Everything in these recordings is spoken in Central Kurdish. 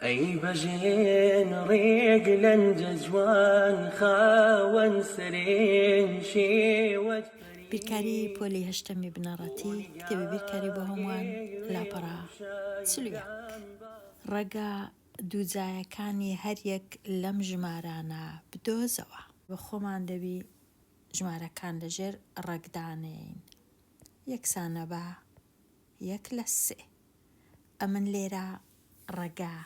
ئەی بەژێن ڕێک لەنجە جوان خاوەن سەرێن شێوەت پەری. بیرکاری پۆلی هەشتەمی بنەڕەتی، کتێبی بیرکاری بۆ هەمووان، لاپەڕە 41. ڕەگە دووجایەکانی هەریەک لەم ژمارانە بدۆزەوە. بە خۆمان دەبی ژمارەکان لە ژێر ڕەگ دانێین یەکسانە بە یەک لە سێ. ئەمن لێرە ڕەگە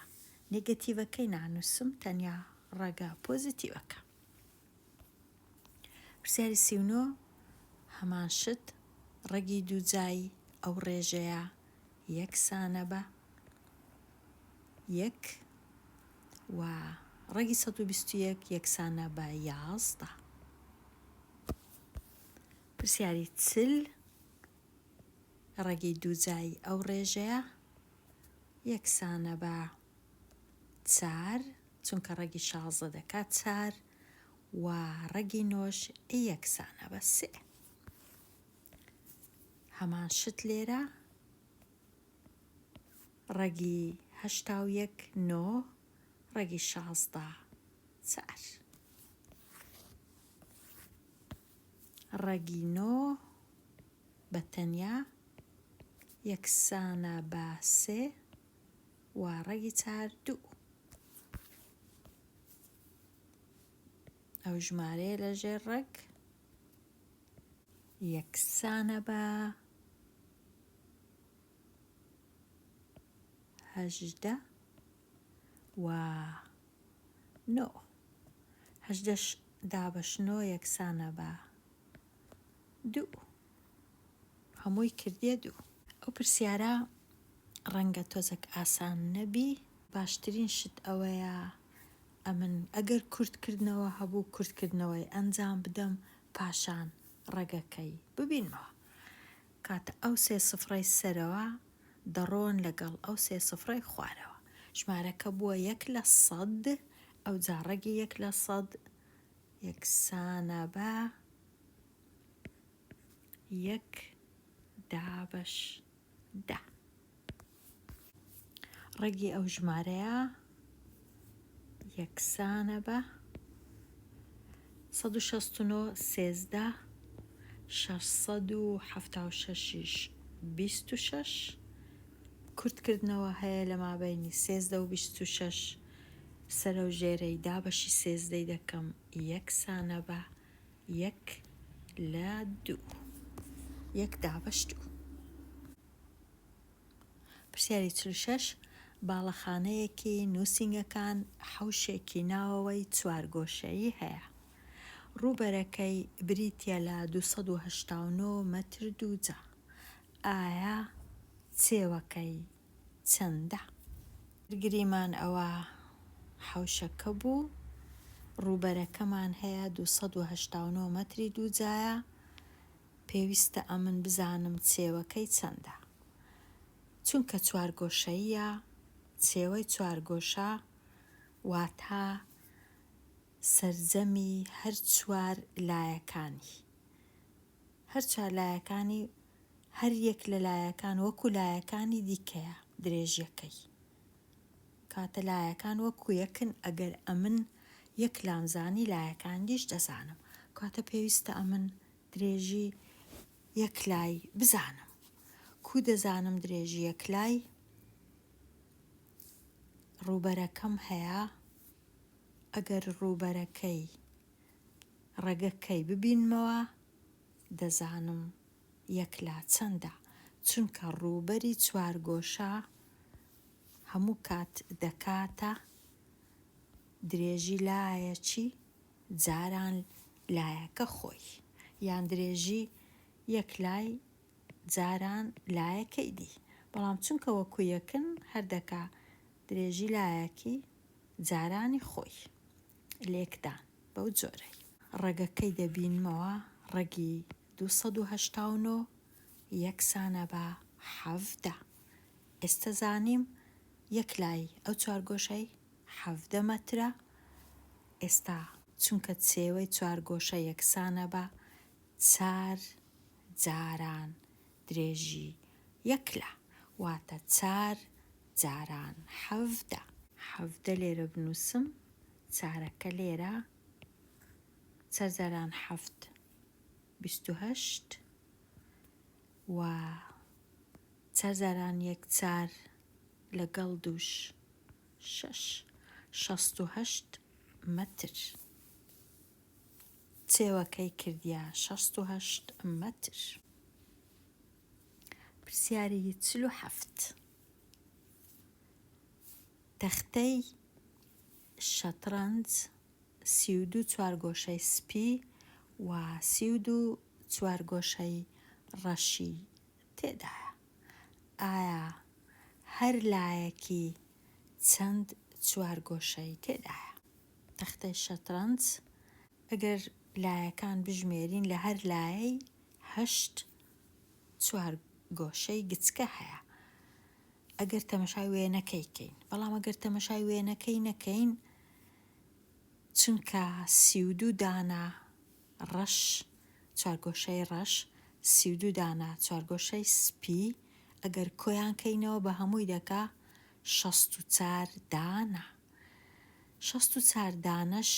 نێگەتیڤەکەی نانووسم تەنیا ڕەگە پۆزیتیڤەکە. پرسیاری 39 هەمان شت ڕەگی دووجای ئەو ڕێژەیە یەکسانە بە یەک و ڕەگی 121 یەکسانە بە 11. پرسیاری 40 ڕەگی دووجای ئەو ڕێژەیە یەکسانە بە چار، چونکە ڕەگی 16 دەکات چار و ڕەگی نۆش یەکسانە بە سێ. هەمان شت لێرە ڕەگی 81 نۆ ڕەگی 16 چار. ڕەگی نۆ بە تەنیا یەکسانە بە سێ و ڕەگی چار دوو. ئەو ژمارەیە لە ژێر ڕەگ یەکسانە بە 18 و نۆ. هەژدەش دابەش نۆ یەکسانە بە دوو. هەمووی کردیە دوو. ئەو پرسیارە ڕەنگە تۆزەک ئاسان نەبی. باشترین شت ئەوەیە ئەمن ئەگەر کورت کردنەوە هەبوو کورت کردنەوەی ئەنجام بدەم پاشان ڕەگەکەی ببینمەوە. کاتە ئەو سێ سفرەی سەرەوە دەڕۆن لەگەڵ ئەو سێ سفرەی خوارەوە. ژمارەکە بووە یەک لە سەد، ئەوجا ڕەگی یەک لە سەد یەکسانە بە یەک دابەش دە. ڕەگی ئەو ژمارەیە یەکسانە بە 169 13 676یش 26 کورتکردنەوە هەیە لە مابەینی سێزدە و 26 سەرەو ژێرەی دابەشی سێزدەی دەکەم یەکسانە بە یەک لە دوو یەک دابەش دوو. پرسیاری 46 باڵەخانەیەکی نووسینگەکان حەوشێکی ناوەوەی چوارگۆشەیی هەیە. ڕووبەرەکەی بریتییە لە 289 مەتر دووجا. ئایا چێوەکەی چەندە؟ گریمان ئەوە حەوشەکە بوو. ڕووبەرەکەمان هەیە 289 مەتری دووجایە. پێویستە ئەمن بزانم چێوەکەی چەندە. چونکە چوارگۆشەییە، چێوەی چوارگۆشە واتە سەرجەمی هەر چوار لایەکانی. هەر چوار لایەکانی هەر یەک لە لایەکان وەکو لایەکانی دیکەیە درێژیەکەی. کاتە لایەکان وەکو یەکن ئەگەر ئەمن یەک لام زانی لایەکان دیش دەزانم. کاتە پێویستە ئەمن درێژی یەک لای بزانم. کو دەزانم درێژی یەک لای؟ ڕووبەرەکەم هەیە ئەگەر ڕووبەرەکەی ڕەگەکەی ببینمەوە دەزانم یەک لا چەندە چونکە ڕووبەری چوارگۆشە هەموو کات دەکاتە درێژی لایەکی جاران لایەکە خۆی یان درێژی یەک لای جاران لایەکەی دی بەڵام چونکە وەکو یەکن هەر دەکا درێژی لایەکی جارانی خۆی لێکدان بەو جۆرەی. ڕەگەکەی دەبینمەوە ڕەگی 289 یەکسانە بە 17 ئێستە زانیم یەک لای ئەو چوارگۆشەی 17 مەترە ئێستا چونکە چێوەی چوارگۆشە یەکسانە بە چار جاران درێژی یەک لا واتە چار جاران 17. 17 لێرە بنووسم چارەکە لێرە چەرجاران حەفت 28 و چارجاران یەک چار لەگەڵ دووش شەش 68 مەتر چێوەکەی کردیە 68 مەتر. پرسیاری 47 تەختەی شەتڕەنج 32 چوارگۆشەی سپی و 32 چوارگۆشەی ڕەشی تێدایە. ئایا هەر لایەکی چەند چوارگۆشەی تێدایە؟ تەختەی شەتڕەنج ئەگەر لایەکان بژمێرین لە هەر لایەی هەشت چوارگۆشەی گچکە هەیە ئەگەر تەمەشای وێنەکەی کەین بەڵام ئەگەر تەمەشای وێنەکەی نەکەین چونکە 32 دانە ڕەش چوارگۆشەی ڕەش 32 دانە چوارگۆشەی سپی ئەگەر کۆیان کەینەوە بە هەمووی دەکا 64 دانە 64 دانەش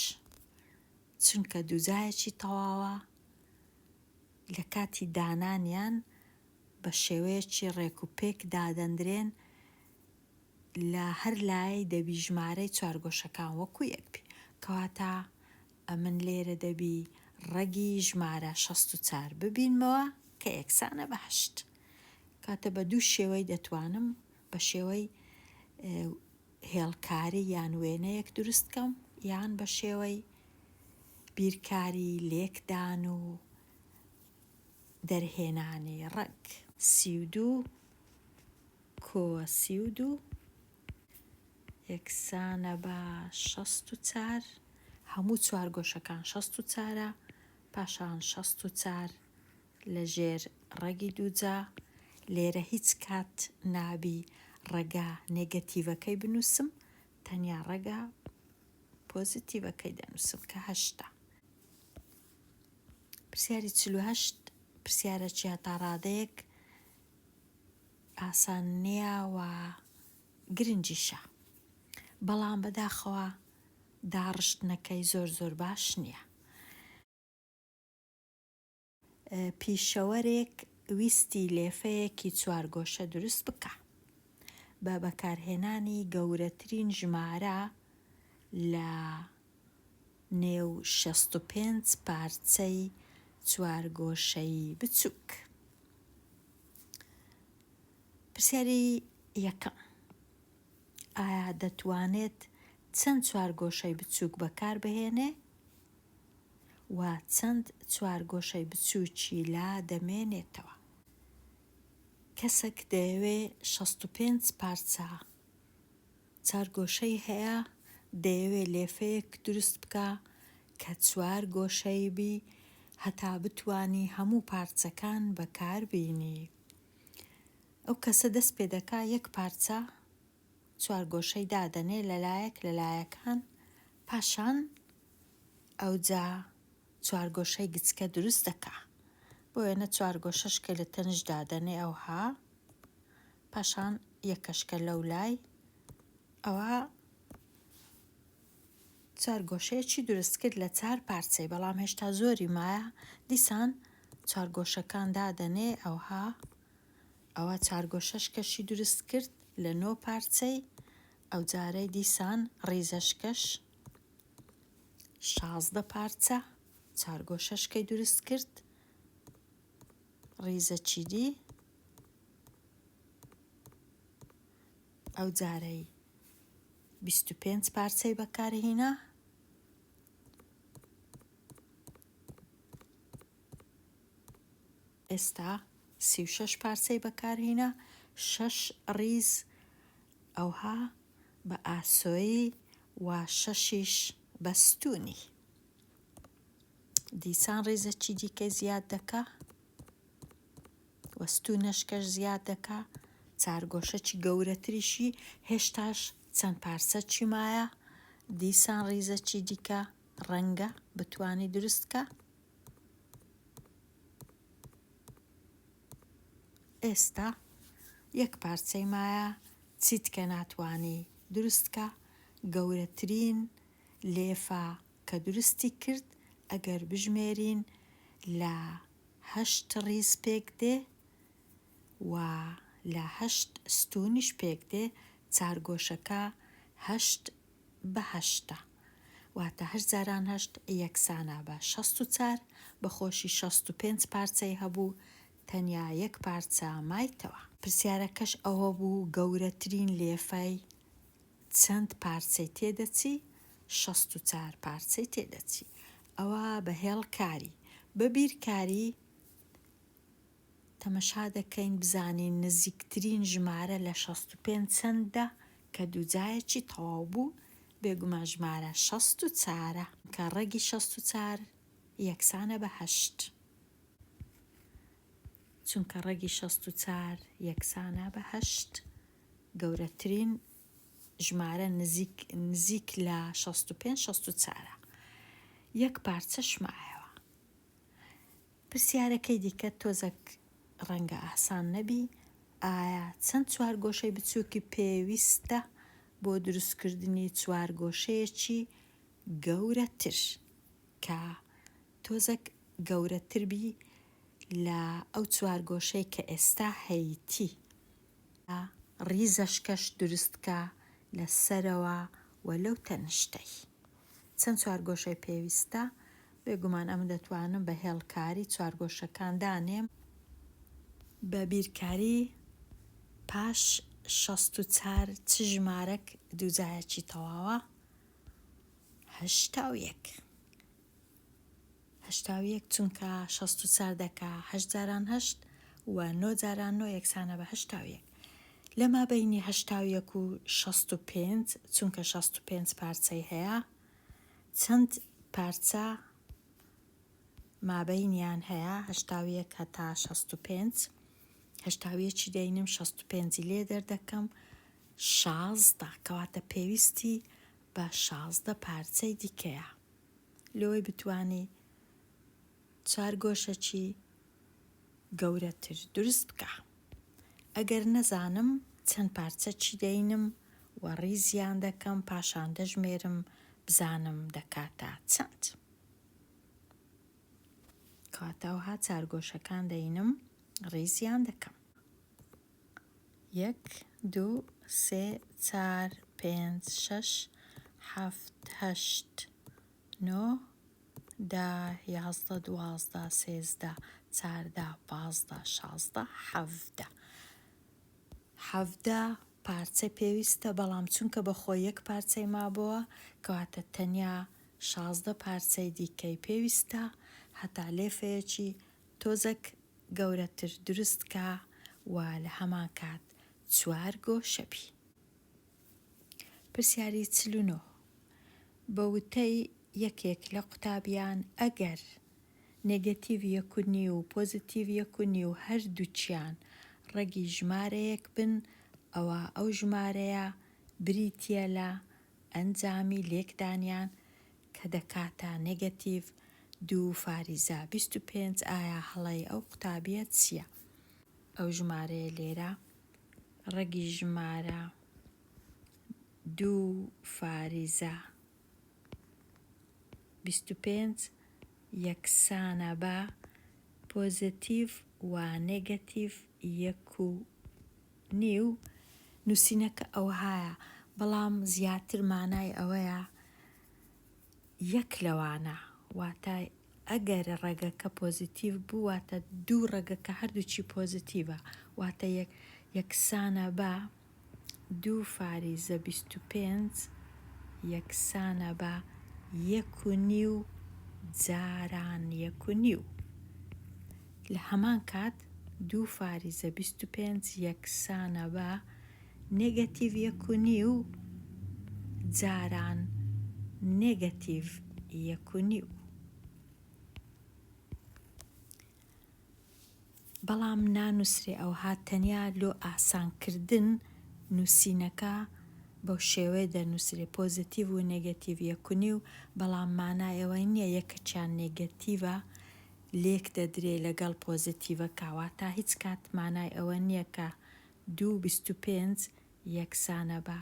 چونکە دووجایەکی تەواوە لە کاتی دانانیان بە شێوەیەکی ڕێک و پێک دادەندرێن لە هەر لایەی دەبی ژمارەی چوارگۆشەکان وەکو یەک بی کەواتە ئەمن لێرە دەبی ڕەگی ژمارە 64 ببینمەوە کە یەکسانە بە هەشت کاتە بە دوو شێوەی دەتوانم بە شێوەی هێڵکاری یان وێنەیەک دروست کەم یان بە شێوەی بیرکاری لێکدان و دەرهێنانی ڕەگ. 32 کۆ 32 یەکسانە بە 64 هەموو چوارگۆشەکان 64ە پاشان 64 لە ژێر ڕەگی دووجا لێرە هیچ کات نابی ڕەگە نێگەتیڤەکەی بنووسم تەنیا ڕەگە پۆزیتیڤەکەی دەنووسم کە هەشتە. پرسیاری 48 پرسیارەکی هەتا ڕادەیەک ئاسان نییە و گرنگیشە بەڵام بەداخەوە داڕشتنەکەی زۆر زۆر باش نییە. پیشەوەرێک ویستی لێفەیەکی چوارگۆشە دروست بکا بە بەکارهێنانی گەورەترین ژمارە لە نێو 65 پارچەی چوارگۆشەی بچووک. پرسیاری یەکەم، ئایا دەتوانێت چەند چوارگۆشەی بچووک بەکاربهێنێ؟ و چەند چوارگۆشەی بچووکی لا دەمێنێتەوە. کەسەک دەیەوێ 65 پارچە چارگۆشەی هەیە دەیەوێ لێفەیەک دروست بکا کە چوار گۆشەی بی هەتا بتوانی هەموو پارچەکان بەکار بینی. ئەو کەسە دەست پێ دەکا یەک پارچە چوارگۆشەی دادەنێ لە لایەک لە لایەکان پاشان ئەوجا چوارگۆشەی گچکە دروست دەکا. بۆ وێنە چوارگۆشەشکە لە تەنیشت دادەنێ ئەوها پاشان یەکەشکە لەو لای ئەوە چوارگۆشەیەکی دروست کرد لە چار پارچەی بەڵام هێشتا زۆری مایە دیسان چوارگۆشەکان دادەنێ ئەوها ئەوە چارگۆشەشکەشی دروست کرد لە نۆ پارچەی ئەوجارەی دیسان ڕیزەشکەش 16 پارچە چارگۆشەشکەی دروست کرد ڕیزە چیدی ئەو جارەی 25 پارچەی بەکارهینا ئێستا 36 پارچەی بەکارهینا شەش ڕیز ئەوها بە ئاسۆیی و شەشیش بە ستوونی. دیسان ڕیزەکی دیکەی زیاد دەکا و ستوونەشکەش زیاد دەکا چارگۆشەکی گەورەتریشی هێشتاش چەند پارچەکی مایە دیسان ڕیزەکی دیکە ڕەنگە بتوانی دروست کە ئێستا یەک پارچەی مایە چیتکە ناتوانی دروست کە. گەورەترین لێفە کە دروستی کرد ئەگەر بژمێرین لە هەشت ڕیز پێک دێ و لە هەشت ستوونیش پێک دێ، چارگۆشەکە هەشت بە هەشتە واتە هەشت جاران هەشت یەکسانە بە 64، بە خۆشی 65 پارچەی هەبوو تەنیا یەک پارچە مایتەوە. پرسیارەکەش ئەوە بوو گەورەترین لێفەی چەند پارچەی تێدەچی؟ 64 پارچەی تێدەچی. ئەوە بە هێڵکاری. بە بیرکاری تەمەشا دەکەین بزانین نزیکترین ژمارە لە 65 چەندە کە دووجایەکی تەواو بوو، بێگومان ژمارە 64 ە کە ڕەگی 64 یەکسانە بە هەشت. چونکە ڕەگی 64 یەکسانە بە هەشت، گەورەترین ژمارە نزیک نزیک لە 65 64 ە. یەک پارچەش مایەوە. پرسیارەکەی دیکە تۆزەک ڕەنگە ئاسان نەبی، ئایا چەند چوارگۆشەی بچووکی پێویستە بۆ دروستکردنی چوارگۆشەیەکی گەورەتر کە تۆزەک گەورەتر بی لە ئەو چوارگۆشەی کە ئێستا هەیتی؟ ڕیزەشکەش دروست کە لە سەرەوە و لەو تەنشتەی. چەند چوارگۆشەی پێویستە؟ بێگومان ئەمن دەتوانم بە هێڵکاری چوارگۆشەکان دانێم. بە بیرکاری پاش 64 چ ژمارەک دووجایەکی تەواوە؟ 81. 81 چونکە 64 دەکا هەشت جاران هەشت و نۆ جاران نۆ یەکسانە بە 81. لە مابەینی 81 و 65 چونکە 65 پارچەی هەیە چەند پارچە مابەینیان هەیە؟ 81 هەتا 65. 81ی دەینم 65ی لێ دەردەکەم 16، کەواتە پێویستی بە 16 پارچەی دیکەیە لەوەی بتوانی چوارگۆشەکی گەورەتر دروست بکا. ئەگەر نەزانم چەند پارچەکی دەینم و ڕیزیان دەکەم پاشان دەژمێرم بزانم دەکاتە چەند. کەواتە ئەوها چارگۆشەکان دەینم ڕیزیان دەکەم. یەک، دوو، سێ، چار، پێنج، شەش، حەفت، هەشت، نۆ، دە، 11، 12، 13، 14، 15، 16، 17. 17 پارچە پێویستە، بەڵام چونکە بە خۆی یەک پارچەی مابۆوە، کەواتە تەنیا 16 پارچەی دیکەی پێویستە هەتا لێفەیەکی تۆزەک گەورەتر دروست کا و لە هەمان کات چوار گۆشە بی. پرسیاری 49. بە وتەی یەکێک لە قوتابیان ئەگەر نێگەتیڤ یەک و نیو و پۆزیتیڤ یەک و نیو هەردووکیان ڕەگی ژمارەیەک بن ئەوا ئەو ژمارەیە بریتییە لە ئەنجامی لێکدانیان کە دەکاتە نێگەتیڤ دوو فاریزە 25 ئایا هەڵەی ئەو قوتابییە چییە؟ ئەو ژمارەیە لێرە ڕەگی ژمارە دوو فاریزە 25 یەکسانە بە پۆزەتیڤ و نێگەتیڤ یەک و نیو. نووسینەکە ئەوهایە، بەڵام زیاتر مانای ئەوەیە یەک لەوانە، واتە ئەگەر ڕەگەکە پۆزیتیڤ بوو واتە دوو ڕەگەکە هەردووکی پۆزیتیڤە، واتە یەکسانە بە دوو فاریزە 25 یەکسانە بە یەک و نیو جاران یەک و نیو. لە هەمان کات دوو فاریزە 25 یەکسانە بە نێگەتیڤ یەک و نیو جاران نێگەتیڤ یەک و نیو. بەڵام نانووسرێ ئەوها تەنیا لۆ ئاسانکردن نووسینەکە بەو شێوەیە دەنووسرێ پۆزەتیڤ و نێگەتیڤ یەک و نیو، بەڵام مانای ئەوەی نییە یەکەکیان نێگەتیڤە لێک دەدرێ لەگەڵ پۆزەتیڤەکە، واتا هیچ کات مانای ئەوە نییە کە دوو 25 یەکسانە بە.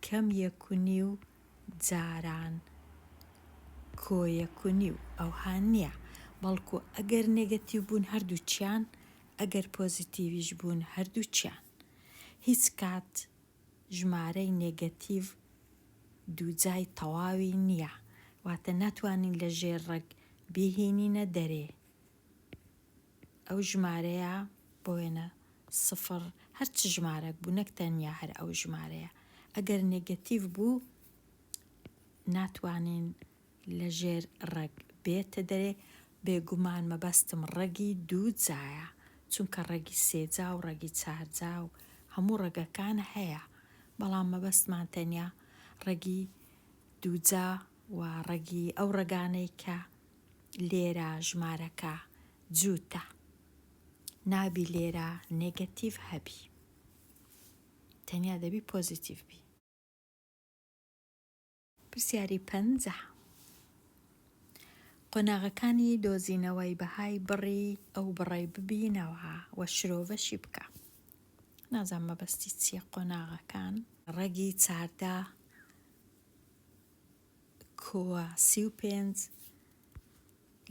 کەم یەک و نیو جاران کۆ یەک و نیو، ئەوها نییە، بەڵکو ئەگەر نێگەتیو بوون هەردووکیان، ئەگەر پۆزیتیڤیش بوون هەردووکیان. هیچ کات ژمارەی نێگەتیڤ دووجای تەواوی نییە، واتە ناتوانین لە ژێر ڕەگ بیهینینە دەرێ. ئەو ژمارەیە بۆ وێنە سفڕ هەر چ ژمارەک بوو نەک تەنیا هەر ئەو ژمارەیە ئەگەر نێگەتیڤ بوو ناتوانین لە ژێر ڕەگ بێتە دەرێ بێگومان مەبەستم ڕەگی دووجایە چونکە ڕەگی سێجا و ڕەگی چارجا و هەموو ڕەگەکان هەیە بەڵام مەبەستمان تەنیا ڕەگی دووجا و ڕەگی ئەو ڕەگانەی کە لێرە ژمارەکە جووتە نابی لێرە نێگەتیڤ هەبی تەنیا دەبی پۆزیتیڤ بی. پرسیاری 50. قۆناغەکانی دۆزینەوەی بەهای بڕی ئەو بڕەی ببینەوە و شرۆڤەشی بکە. نازانم مەبەستی چییە قۆناغەکان. ڕەگی 14 کۆ 35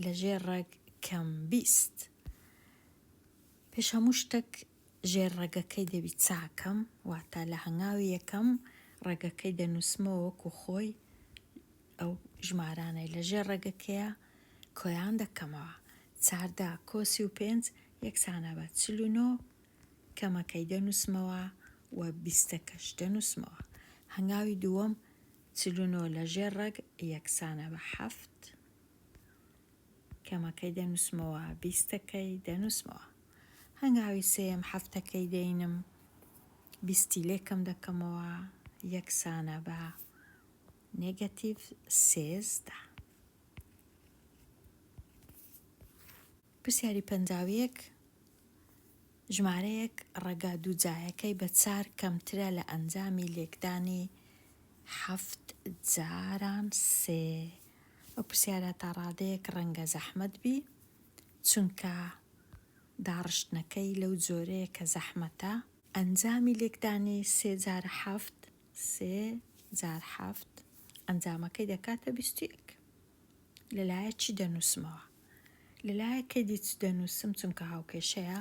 لە ژێر ڕەگ کەم 20. پێش هەموو شتەک ژێر ڕەگەکەی دەبی چاکەم، واتە لە هەنگاوی یەکەم ڕەگەکەی دەنووسمەوە وەکو خۆی ئەو ژمارانەی لە ژێر ڕەگەکەیە کۆیان دەکەمەوە. 14 کۆ 35 یەکسانە بە 49، کەمەکەی دەنووسمەوە و بیستەکەش دەنووسمەوە. هەنگاوی دووەم 49 لە ژێر ڕەگ یەکسانە بە حەفت، کەمەکەی دەنووسمەوە، بیستەکەی دەنووسمەوە. هەنگاوی سێیەم حەفتەکەی دەینم، بیستی لێ کەم دەکەمەوە، یەکسانە بە نێگەتیڤ 13. پرسیاری 51، ژمارەیەک ڕەگە دووجایەکەی بە چار کەمترە لە ئەنجامی لێکدانی حەفت جاران سێ. ئەو پرسیارە تا ڕادەیەک ڕەنگە زەحمەت بی، چونکە داڕشتنەکەی لەو جۆرەیە کە زەحمەتە. ئەنجامی لێکدانی سێ جار حەفت، سێ جار حەفت، ئەنجامەکەی دەکاتە 21. لە لایە چی دەنووسمەوە؟ لە لایەکەی دی چ دەنووسم چونکە هاوکێشەیە،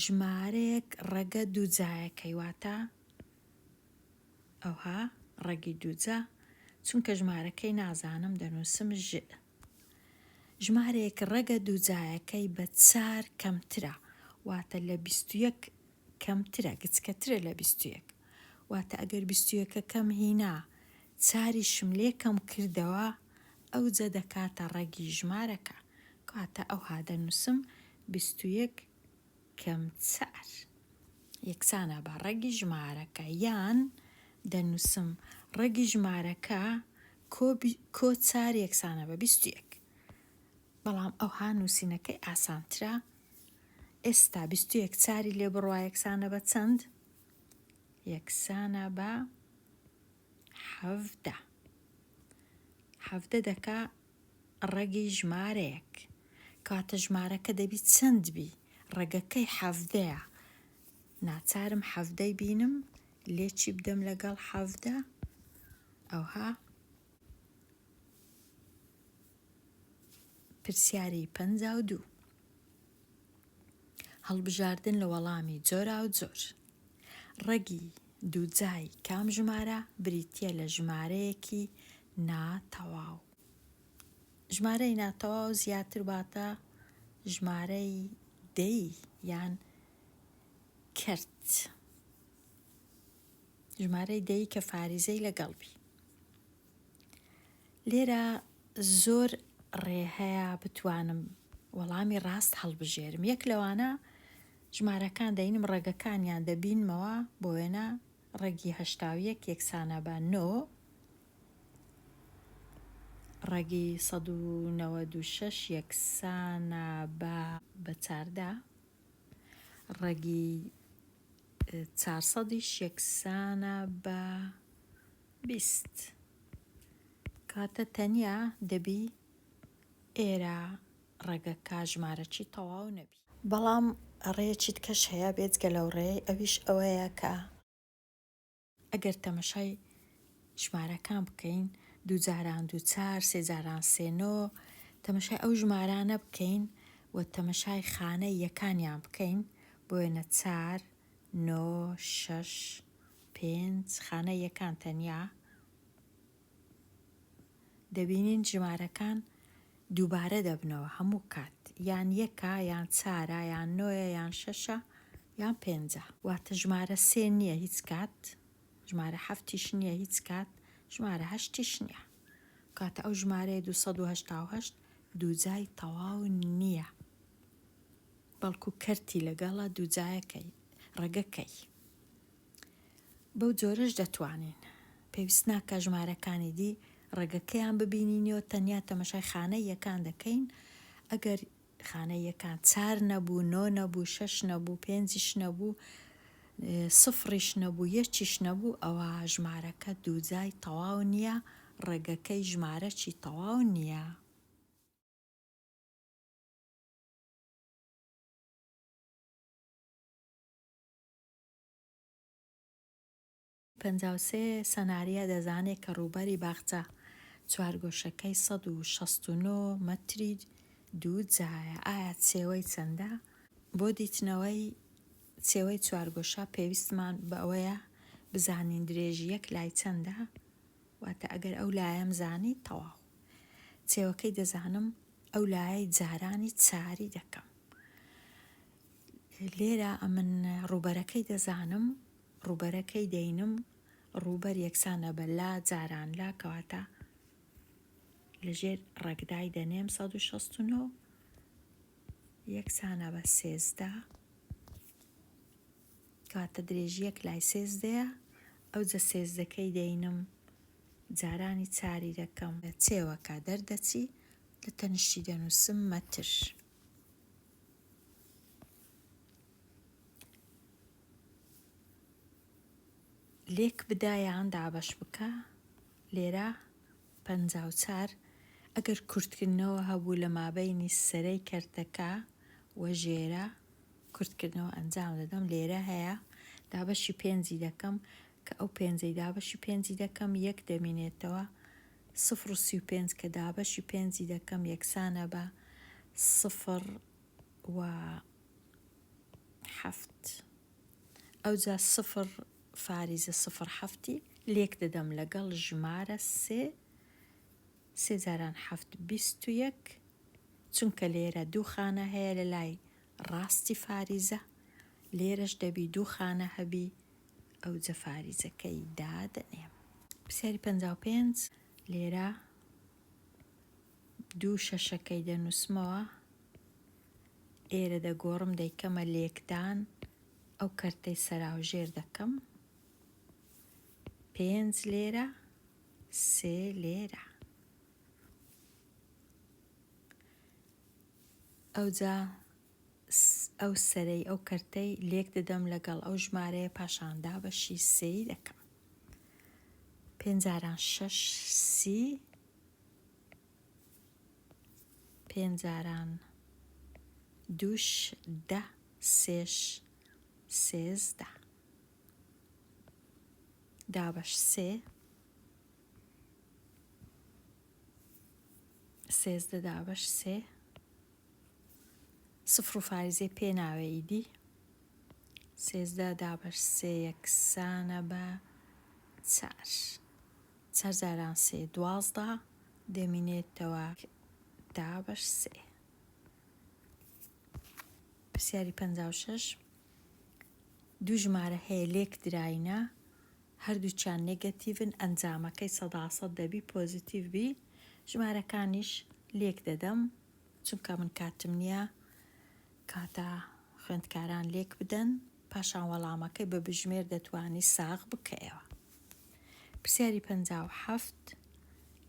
ژمارەیەک ڕەگە دووجایەکەی واتە ئەوها ڕەگی دووجا، چونکە ژمارەکەی نازانم دەنووسم ژ. ژمارەیەک ڕەگە دووجایەکەی بە چار کەمترە، واتە لە 21 کەمترە، گچکەترە لە 21. واتە ئەگەر بیست و یەکەکەم هینا چاریشم لێ کەم کردەوە ئەوجە دەکاتە ڕەگی ژمارەکە. کەواتە ئەوها دەنووسم 21 کەم چار یەکسانە بە ڕەگی ژمارەکە، یان دەنووسم ڕەگی ژمارەکە کۆ چار یەکسانە بە 21. بەڵام ئەوها نووسینەکەی ئاسانترە. ئێستا 21 چاری لێ بڕوا یەکسانە بە چەند؟ یەکسانە بە 17. 17 دەکا ڕەگی ژمارەیەک. کەواتە ژمارەکە دەبی چەند بی؟ ڕەگەکەی حەڤدەیە. ناچارم حەڤدەی بینم لێکی بدەم لەگەڵ 17. ئەوها. پرسیاری 52. هەڵبژاردن لە وەڵامی جۆراوجۆر. ڕەگی دووجای کام ژمارە بریتییە لە ژمارەیەکی ناتەواو؟ ژمارەی ناتەواو زیاتر واتە ژمارەی دەی یان کەرت. ژمارەی دەی کە فاریزەی لەگەڵ بی. لێرە زۆر ڕێ هەیە بتوانم وەڵامی ڕاست هەڵبژێرم. یەک لەوانە ژمارەکان دەینم ڕەگەکانیان دەبینمەوە، بۆ وێنە ڕەگی 81 یەکسانە بە نۆ، ڕەگی 196 یەکسانە بە 14، ڕەگی چارسەدیش یەکسانە بە 20. کاتە تەنیا دەبی ئێرە ڕەگەکە ژمارەکی تەواو نەبی. بەڵام ڕێیەکی تکەش هەیە بێجگە لەو ڕێیەی، ئەویش ئەوەیە کە. ئەگەر تەمەشای ژمارەکان بکەین، دوو جاران دوو چار، سێ جاران سێ نۆ، تەمەشای ئەو ژمارانە بکەین و تەمەشای خانەی یەکانیان بکەین، بۆ وێنە چار، نۆ، شەش، پێنج، خانەی یەکان تەنیا، دەبینین ژمارەکان دووبارە دەبنەوە هەموو کات، یان یەکە، یان چارە، یان نۆیە، یان شەشە، یان پێنجە. واتە ژمارە سێ نییە هیچ کات، ژمارە حەفتیش نییە هیچ کات، ژمارە هەشتیش نییە. کاتە ئەو ژمارەیە 288 دووجای تەواو نییە، بەڵکو کەرتی لەگەڵە دووجایەکەی، ڕەگەکەی. بەو جۆرەش دەتوانین. پێویست ناکا ژمارەکانی دی ڕەگەکەیان ببینینەوە، تەنیا تەمەشای خانەی یەکان دەکەین، ئەگەر خانەی یەکان چار نەبوو، نۆ نەبوو، شەش نەبوو، پێنجیش نەبوو، سفڕیش نەبوو، یەکیش نەبوو، ئەوا ژمارەکە دووجای تەواو نییە، ڕەگەکەی ژمارەکی تەواو نییە. 53 سەناریا دەزانێ کە ڕووبەری باخچە چوارگۆشەکەی 169 مەتری دووجایە، ئایا چێوەی چەندە؟ بۆ دیتنەوەی چێوەی چوارگۆشە پێویستمان بە ئەوەیە بزانین درێژی یەک لای چەندە، واتە ئەگەر ئەو لایەم زانی تەواو چێوەکەی دەزانم، ئەو لایەی جارانی چاری دەکەم. لێرە ئەمن ڕووبەرەکەی دەزانم، ڕووبەرەکەی دەینم، ڕووبەر یەکسانە بە لا جاران لا، کەواتە لەژێر ڕەگدای دەنێم 169 یەکسانە بە 13، کەواتە درێژی یەک لای سێزدەیە، ئەوجە سێزدەکەی دەینم جارانی چاری دەکەم، چێوەکە دەردەچی لە تەنیشتی دەنووسم مەتر. لێک بدە یان دابەش بکە لێرە 54 ئەگەر کورتکردنەوە هەبوو لە مابەینی سەرەی کەرتەکە و ژێرە کورتکردنەوە ئەنجام دەدەم لێرە هەیە دابەشی پێنجی دەکەم کە ئەو پێنجەی دابەشی پێنجی دەکەم یەک دەمینێتەوە سفر و 35 کە دابەشی پێنجی دەکەم یەکسانە بە سفر و حەفت ئەوجا سفر فاریزە سفر حەفتی لێک دەدەم لەگەڵ ژمارە سێ سێ جاران حەفت 21 چونکە لێرە دوو خانە هەیە لە لای ڕاستی فاریزە لێرەش دەبی دوو خانە هەبی ئەوجە فاریزەکەی دادەنێم. پرسیاری 55 لێرە دوو شەشەکەی دەنووسمەوە ئێرە دەگۆڕم دەیکەمە لێکدان ئەو کەرتەی سەراوژێر دەکەم پێنج لێرە سێ لێرە ئەوجا ئەو سەرەی ئەو کەرتەی لێک دەدەم لەگەڵ ئەو ژمارەیە پاشان دابەشی سێی دەکەم پێنج جاران شەش سی پێنج جاران دووش دە سێش 13 دابەش سێ 13 دابەش سێ سفر و فاریزەی پێ ناوێ ئیدی 13 دابەش سێ یەکسانە بە چار چار جاران سێ 12 دەمینێتەوە دابەش سێ. پرسیاری 56 دوو ژمارە هەیە لێک دراینە هەردووکیان نێگەتیڤن ئەنجامەکەی سەداسەد دەبی پۆزیتیڤ بی ژمارەکانیش لێک دەدەم چونکە من کاتم نییە کاتە خوێندکاران لێک بدەن پاشان وەڵامەکەی بە بژمێر دەتوانی ساغ بکەیەوە. پرسیاری 57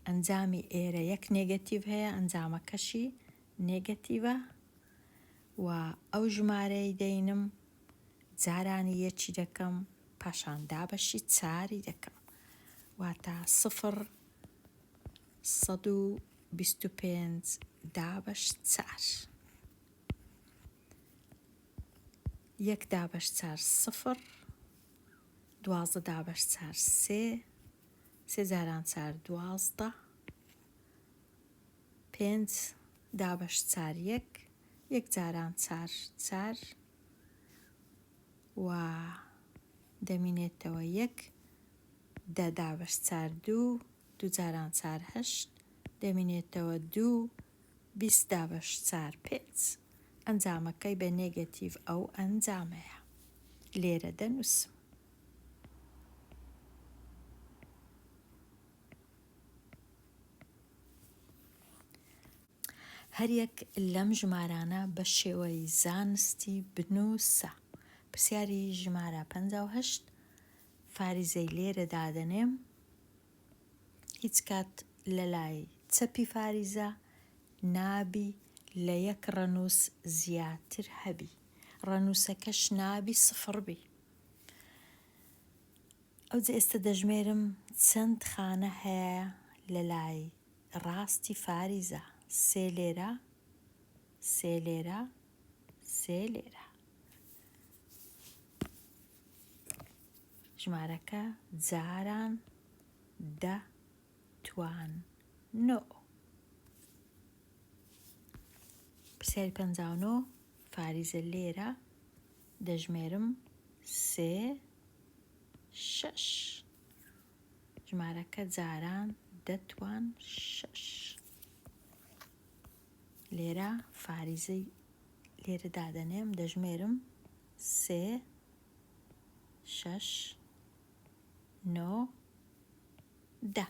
ئەنجامی ئێرە یەک نێگەتیڤ هەیە ئەنجامەکەشی نێگەتیڤە و ئەو ژمارەی دەینم جارانی یەکی دەکەم پاشان دابەشی چاری دەکەم واتە سفر 125 دابەش چار یەک دابەش چار سفر. 12 دابەش چار سێ، سێ جاران چار 12، پێنج دابەش چار یەک، یەک جاران چار چار و دەمینێتەوە یەک، دە دابەش چار دوو، دوو جاران چار هەشت، دەمینێتەوە دوو، 20 دابەش چار پێنج. ئەنجامەکەی بە نێگەتیڤ ئەو ئەنجامەیە. لێرە دەنووسم. هەریەک لەم ژمارانە بە شێوەی زانستی بنووسە. پرسیاری ژمارە 58 فاریزەی لێرە دادەنێم. هیچ کات لە لای چەپی فاریزە نابی لە یەک ڕەنووس زیاتر هەبی. ڕەنووسەکەش نابی سفڕ بی. ئەوجە ئێستە دەژمێرم چەند خانە هەیە لە لای ڕاستی فاریزە، سێ لێرە، سێ لێرە، سێ لێرە. ژمارەکە جاران دە توان نۆ. پرسیاری 59 فاریزە لێرە دەژمێرم سێ شەش. ژمارەکە جاران دەتوان شەش. لێرە فاریزەی لێرە دادەنێم دەژمێرم سێ شەش نۆ دە.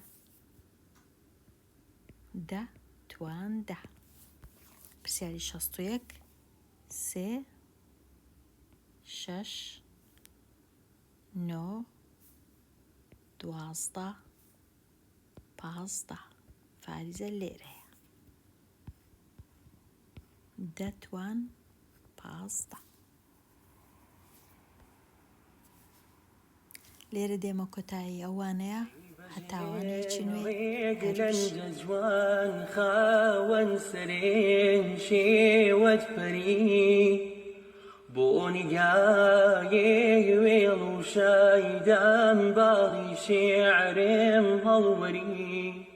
دە توان دە. پرسیاری 61 سێ شەش نۆ 12 15 فاریزە لێرەیە دە توان 15 لێرە دێمە کۆتایی ئەو وانەیە هەتا وانەیەکی نوێ هەر بژی. جوان خاوەن سەرێن شێوەت پەری بۆ نیگایەک وێڵ و شایدان باڵی شێعرێم هەڵوەری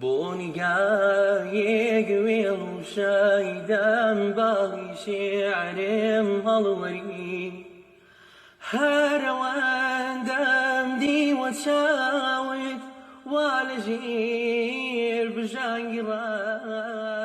بۆ نیگایەک وێڵ و شایدان باڵی شێعرێم هەڵوەری هەر ئەوەندەم دیوە چاوت وا لە ژێر بژانگی ڕەش.